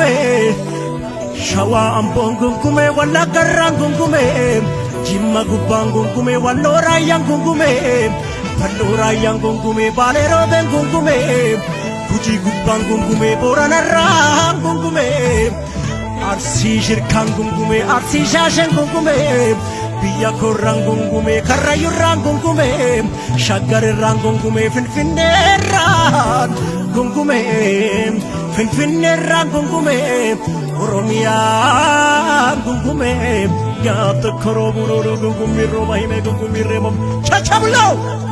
gungume, Shawaa Amboon gungume, Wallaggarraan gungume, Jimma gubbaan gungume, Walloo raayyaan gungume, Balloo raayyaan gungume, Baalee roobeen gungume, Gujii gubbaan gungume, Booranarraan gungume, Arsii shirkaan gungume, Arsii shaasheen gungume, biyya koorraan gungume, Karrayyurraan gungume, Shaggarirraan gungume, Finfinneerraan gungume, Finfinneerraan gungume, Oromiyaan gungume, gaaf tokko roobuu roobuu gungummi rooba hime gungummi reebam chachabuloo.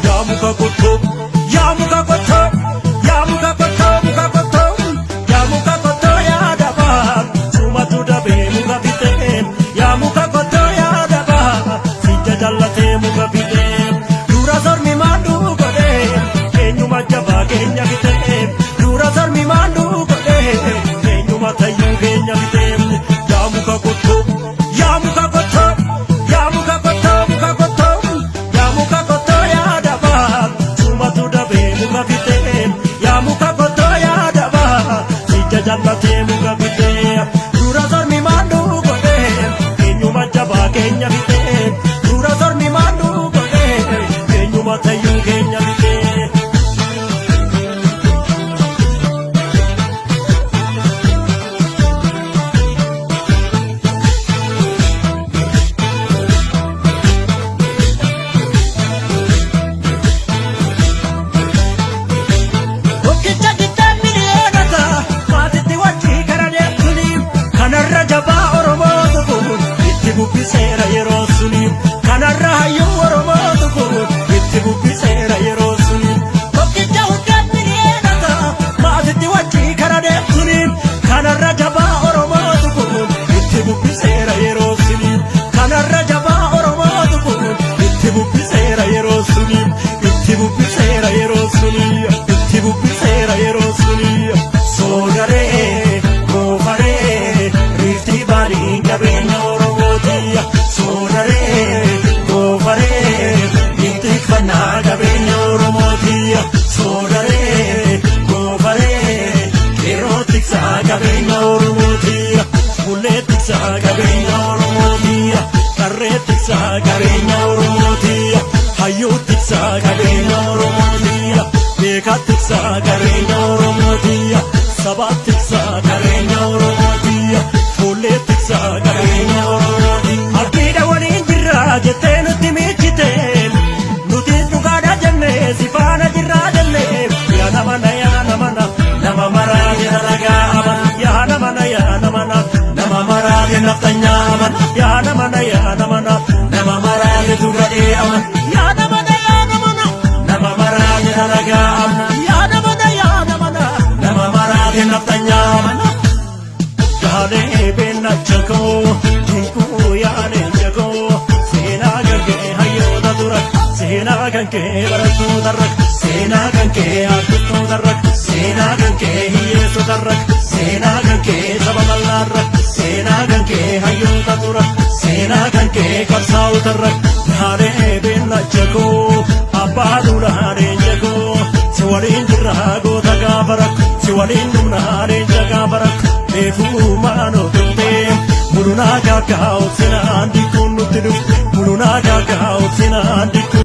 Yaa muka qottoo, yaa muka qottoo, yaa muka qottoo, muka qottoo, yaa muka qottoo yaa dabaa, sumatu dabee muka fixee, yaa muka qottoo yaa dabaa, sija jallatee muka fixee, dura sormi maanduu godhee, eenyuma jabaa keenya fixee, dura sormi maanduu godhee, eenyuma tayyuu keenya fixee, yaa muka qottoo, yaa muka qottoo, yaa muka qottoo, muka qottoo, yaa muka qottoo yaa dabaa, sumatu dabee muka fixee, yaa muka qottoo yaa dabaa, sija jallatee muka fixee, dura sormi maanduu godhee, eenyuma jabaa keenya fixee, dura sormi maanduu godhee, eenyuma tayyuu keenya fixee. Tokkicha qixxee miliyoonata maatitti wajjii kara deemtuni kanarra jabaa Oromootu kun itti bubbiseera yeroo suni kanarra hayyuu Oromootu kun itti bubbiseera yeroo suni tokkicha hundeen miliyoonata maatitti wajjii kara deemtuni kanarra jabaa Oromootu kun itti bubbiseera yeroo suni kanarra jabaa Oromootu kun itti bubbiseera yeroo suni itti bubbiseera yeroo suni itti bubbiseera yeroo suni soodaree goofaree riiftii baaliin qabeenya Oromooti soodaree goofaree intikfannaa qabeenya Oromooti soodaree goofaree qeerroo tiksaa qabeenya Oromooti fuullee tiksaa qabeenya Oromooti qarree tiksaa qabeenya Oromooti hayyuu tiksaa qabeenya Oromooti beekaa tiksaa qabeenya Oromooti sabaa tiksaa qabeenya Oromooti fuullee tiksaa qabeenya Oromooti. Abdiidha waliin jirra jettee nutti miichite nutis dhugaadha jenne si faana jirraa jenne yaa nama na yaa nama na nama maraa jira ragaa aman yaa nama na yaa nama na nama maraa jira naftanyaa aman yaa nama na yaa nama na nama maraa jitu gadhee aman yaa nama na yaa nama na nama maraa jira ragaa aman yaa nama na yaa nama na nama maraa jira naftanyaa aman. Gaalee beena jakoo dinkuu yaalee jakoo seenaa kan kee hayyoota dura seenaa kan kee barattoota rak seenaa kan kee artistoota rak seenaa kan kee hiyyeessota rak seenaa kan kee saba bal'aa rak seenaa kan kee hayyoota dura seenaa kan kee qabsaa'ota rak gaalee beena jakoo abbaa duulaalee jakoo si waliin jirra goota gaafa rak si waliin dhumnaalee gaafa rak. Eefumaanoo turtee mulunaa kaakaa'u sina